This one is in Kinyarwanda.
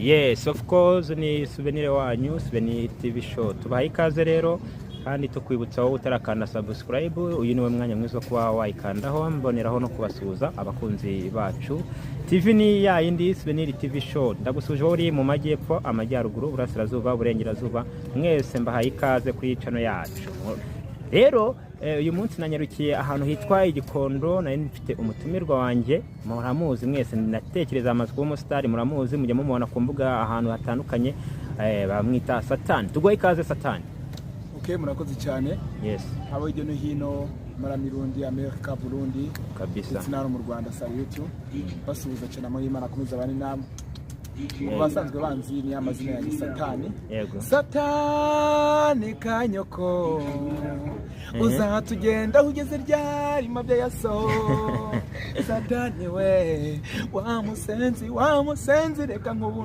Yes, of course, ni Souvenir wanyu, Souvenir TV Show. Tubahaye ikaze rero kandi tukwibutsa wowe utarakanda subscribe, uyu niwe mwanya mwiza wo kuba wayikandaho. Mboneraho no kubasuhuza abakunzi bacu. TV ni ya yindi, Souvenir TV Show. Ndagusuje wowe uri mu majyepfo, amajyaruguru, burasirazuba, burengerazuba, mwese mbahaye ikaze kuri channel yacu. Rero uyu munsi nanyarukiye ahantu hitwa Igikondo. Nari mfite umutumirwa wanjye, muramuzi mwese, natekereza amaze kuba umusitari, muramuzi, mujya mumubona ku mbuga ahantu hatandukanye, bamwita Satani. Tuguhe ikaze, Satani. Okay, murakoze cyane. Abo hirya no hino, Maramirundi, Amerika, Burundi ndetse n'hano mu Rwanda, salute, basuhuza cyane. Amahoro y'Imana akomeza abane namwe. Ku basanzwe banzi, ni amazina yanjye Satani. Satani kanyoko, uzatugenda aho ugeze ryari mabya ya so? Satani we, wa musenzi, wa musenzi, reka nk'ubu.